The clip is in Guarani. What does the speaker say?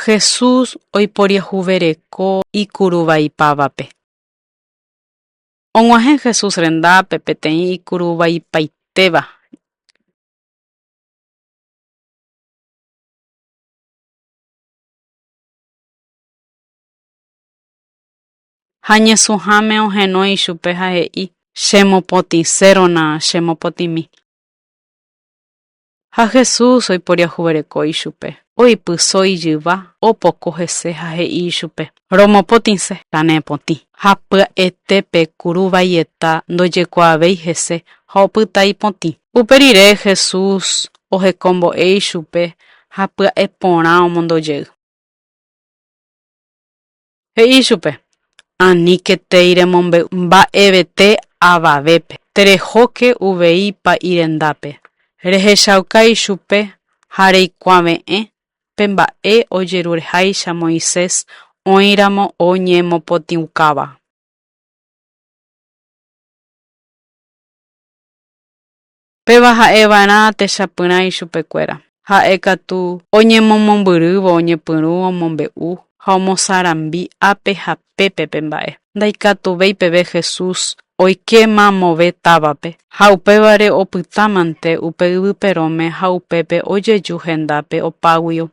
Jesús oiporiahuvereko ikuruvaipávape. Og̃uahẽ Jesús rendápe peteĩ ikuruvaipaitéva. Ha ñesũháme ohenói ichupe ha he'i, Chemopotĩsérõna, chemopotĩmi. Ha Jesús oiporiahuvereko ichupe, oipyso ijyva, opoko hese ha he'i ichupe, Romopotĩse, tanepotĩ. Ha pya'ete pe kuru vaieta ndojekuaavéi hese ha opyta ipotĩ. Upe rire Jesús ohekombo'e ichupe ha pya'e porã omondo jey. He'i ichupe, Aníketei remombe'u mba'evete avavépe, terehóke uvei pa'i rendápe, rehechauka ichupe ha reikuave'ẽ pe mba'e ojerureháicha Moisés oĩramo oñemopotĩukáva. Péva ha'eva'erã techapyrã ichupekuéra. Ha'e katu oñemomombyrývo oñepyrũ omombe'u ha omosarambi ápe ha pépe pe mba'e. Ndaikatuvéi peve Jesús oike mamove távape, ha upévare opytámante upe yvy perõme ha upépe ojeju hendápe opáguio.